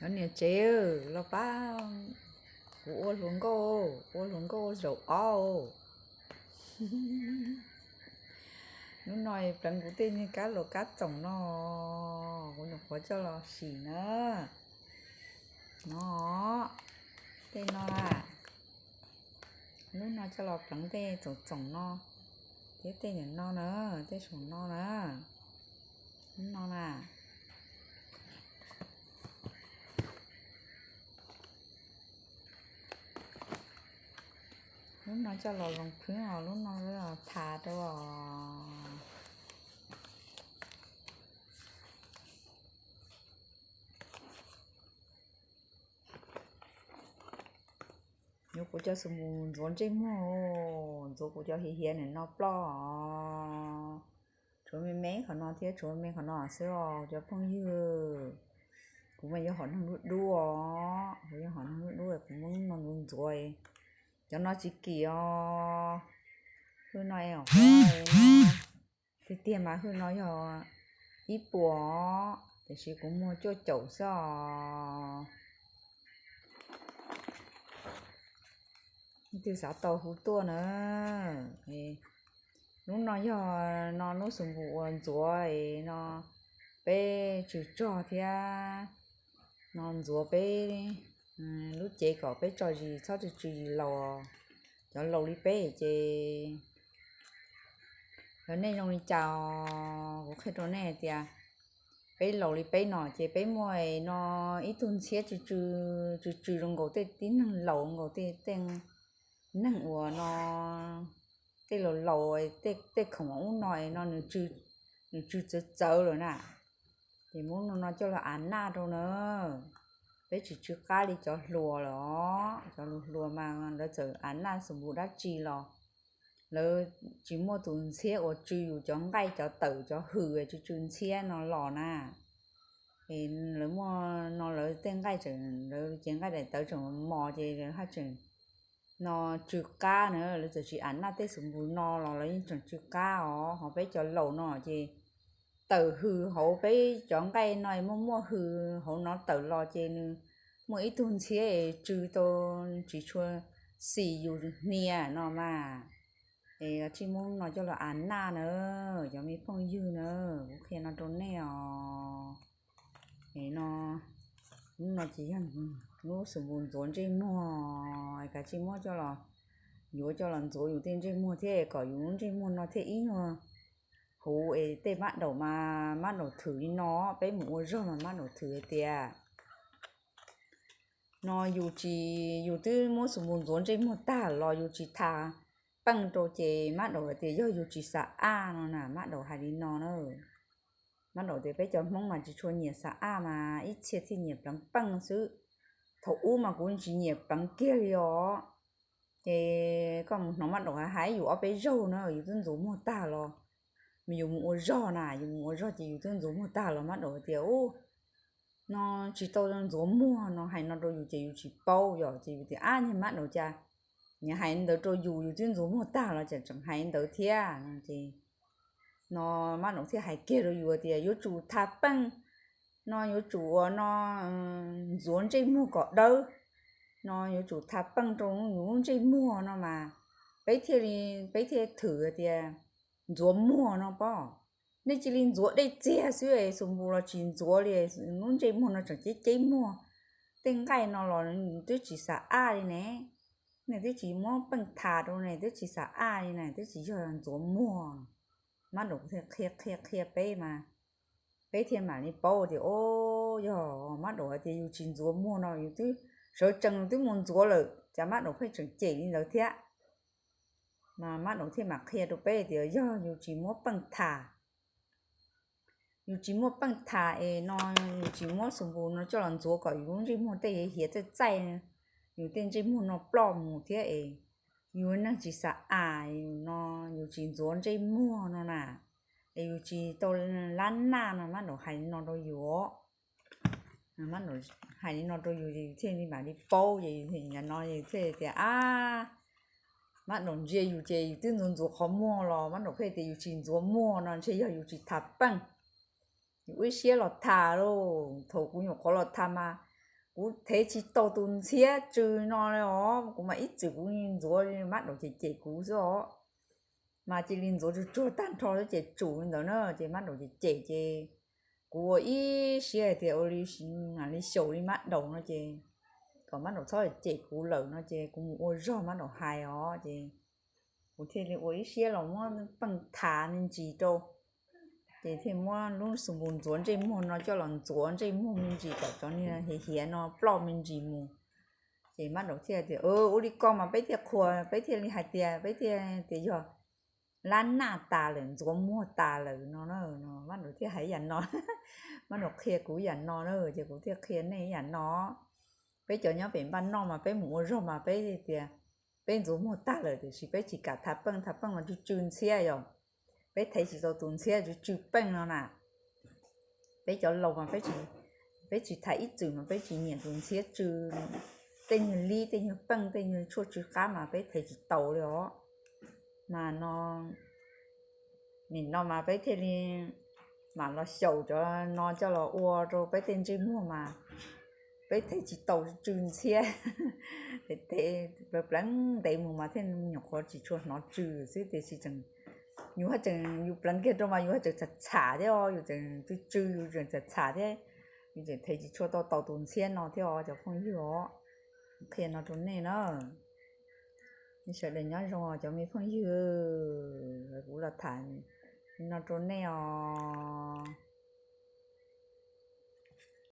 Niam tsev, los pab kuv ua hluas nkauj, ua hluas nkauj zaum ob. Hnub no pleev kuv tej niag kab los kab txoom no, kuv nyuam qhuav coj los sim na. No, tej no na, hnub no coj los pleev tej txoom txoom no thiab tej niam no na, tej saum no na. Hnub no na, hnub no coj los zoo phwb os, hnub no los thas rau os. Yuav kuv cov xus mus ntxuav ntsej muag, ntxuav kuv cov hiav hiav niam no ploj. Tshuav me me qhov no thiab, tshuav me qhov no xwb os cov phooj ywg. Kuv mas yog hom neeg dub dub os, kuv yog hom neeg dub dub, kuv muab no ntxuav ntxuav. Cov no tsis kim os, hwj no, tiag tiag mas hwj no yog ib puas, tiam sis kuv muag cuaj caum xwb os. Leej twg xav tau hu tuaj na. Hnub no yog no hnub xus npus uas ntxuav no, peb tsw tsog thiab no ntxuav peb lub cev kom peb tso zis txhob tsw tsw zis laus. Cov laus li peb ces, yog nej zoo li cas, kuv qhia rau nej tias peb laus li peb no ces peb muaj no ib tug ntxhiab tsw tsw, tsw tsw zoo nkaus tej tib neeg laus, nkaus tej, tej neeg uas no tej laus laus, tej khoom ub no no nws tsw txawv txawv lawm na. Ces muab no coj los av naj rau na. Peb tsis tsw qab li cov hluas lawm os, cov hluas hluas mas lawv txawm av naj xus npus dab tsi los lawv tsis muaj tus ntxhiab uas tsw yus cov nqaij cov tawm cov hws tsw tsw ntxhiab no los na. Es lawv muaj no lawv tej nqaij tseem, lawv cev nqaij daim tawv tseem mos ces lawv haj tseem no tsw qab na, lawv txawm tsis av naj tej xus npus no los lawv yeej tseem tsw qab os. Ho peb cov laus no ces tawm hws hauv peb cov nqaij no, muaj muaj hws hauv no tawm los ces nws muaj ib tug ntxhiab es tsw tau tsis tshua xis yus hnia no mas. Es tsij muab no coj los av naj na, cov me phooj ywg na, kuv qhia no rau nej os. Es no, hnub no ces yog hnub xus npus ntxuav ntsej muag, kav tsij muab coj los, yuav coj los ntxuav yus tej ntsej muag thiab kom yus lub ntsej muag no thiaj ib nyuag huv. Es tej mab daum mas mab daum thwm li no, peb mus ua zog mas mab daum thwm hais tias no yus tsis, yus twb muab xus npus ntxuav ntsej muag tag los yus tsis tha peej rau ces mab daum hais tias yog yus tsis xav aj no na, mab daum hais li no na. Mab daum tias peb cov Hmoob mas tsis tshua nyiam xav aj mas ib txhia thiaj nyiam pleev peej xwb. Thaum ub mas kuv tsis nyiam pleev kiag li os. Ces koj mus hnov mab daum hais yus ob peb zaug na, yus twb ntxuav muag tag los, mas yus mus ua zog na, yus mus ua zog ces yus twb ntxuav muag tag los mab daum hais tias u, no tsis tau ntxuav muag no, hais no rau yus ces yus tsis paub yom, ces yus tias ab, niag mab daum cas nyias hais ntawd rau yus, yus twb ntxuav muag tag los cas tseem hais ntawd thiab no. Ces no mab daum thiaj hais kiag rau yus tias yuav tsum tha peej, no yuav tsum ua no ntxuav ntsej muag kom dawb, no yuav tsum tha peej rau yus lub ntsej muag no mas peb thiaj li, peb thiaj thwm tias ntxuav muag no pob. Nej cia li ntxuav dej txiag xwb es xus npus los tsis ntxuav li, lub ntsej muag no tseem ceb ceb muag. Tej nqaij no los twb tsis xav aj li ne, nej twb tsis muab peej tha rau ne, twb tsis xav aj li ne, twb tsis yog ntxuav muag. Mab daum thiaj qhia qhia qhia peb mas peb thiaj mam li paub tias o, yog mab daum hais tias yus tsis ntxuav muag no yus twb sawv tsees twb mus ntxuav lawm, cas mab daum pheej tseem cem li ntawd thiab. Mas mab daum thiaj mam qhia rau peb tias yog yus tsis muab peej tham, yus tsis muab peej tham es no, yus tsis muab xus npus no coj los ntxuav kom yus lub ntsej muag tej hiav txaij txaij, yus tej ntsej muag no ploj mus thiab es yus neeg tsis xav as no, yus tsis ntxuav ntsej muag no na, es yus tsis tau lab naj no, mab daum hais li no rau yus. Hais li no rau yus ces yus thiaj li mam li paub ces yus thiaj li tias ab, mab daum ntsia yus ces yus twb ntxuav ntxuav qhov muag los mab daum pheej tias yus tsis ntxuav muag no ntshe yog yus tsis tham peej. Yus ib siab los tham lauj, thaum kuv nyuam qhuav los tham mas kuv thev tsis tau tus ntxhiab tsw no li os, kuv mas ib txwm kuv ntxuav mab daum cem cem kuv xwb os. Mas cia li ntxuav tsuag tsuag tag nrho xwb ces tsum li ntawd na, ces mab daum cem cem ces kuv ua ib siab hais tias ua li mam li xyaum li mab daum no ces kom mab daum txhob cem kuv lawm no ces kuv mus ua zog mab daum hais os ces kuv thiaj li ua ib siab los muab peej thav me ntsis rau, ces thiaj muab lub xu npus ntxuav ntsej muag no coj los ntxuav ntsej muag me ntsis kom cov niag hiav hiav no ploj me ntsis mus. Ces mab daum thiaj tias, ua li ko mas peb thiaj qhuas, peb thiaj li hais tias, peb thiaj tias yog lab naj tas lawm, ntxuav muag tas lawm no na. Mab daum thiaj hais yam no, mab daum qhia kuv yam no na, ces kuv thiaj qhia nej yam no. Peb cov nyob pem npaj noj mas peb mus ua zog mas peb tias peb ntxuav muag tag lawm tiam sis peb tsis kam thav peej, thav peej mas tsw tsw ntxhiab yom. Peb thev tsis tau tus ntxhiab tsw tsw peej no na. Peb cov laus mas peb tsis thav ib txwm mas peb tsis nyiam tus ntxhiab tsw. Tej nyuag lib, tej nyuag peej, tej nyuag tshuaj tsw qab mas peb thev tsis tau li os. Mas no, nim no mas peb thiaj li mam los xyaum cov no coj los ua rau peb tej ntsej muag mas peb thev tsis tau tsw ntxhiab. Thev pleev pleev ntev mus mas thiaj nyuam qhuav tsis tshua hnov tsw xwb tiam sis tseem, yus haj tseem, yus pleev kiag rau mas yus haj tseem txham txham thiab os, yus tseem tsw tsw, yus tseem txham txham thiab, yus tseem thev tsis tshua tau tau tus ntxhiab no thiab os cov phooj ywg os. Qhia no rau nej na. Nej sawv daws nyob zoo cov me phooj ywg, kuv los tham no rau nej os.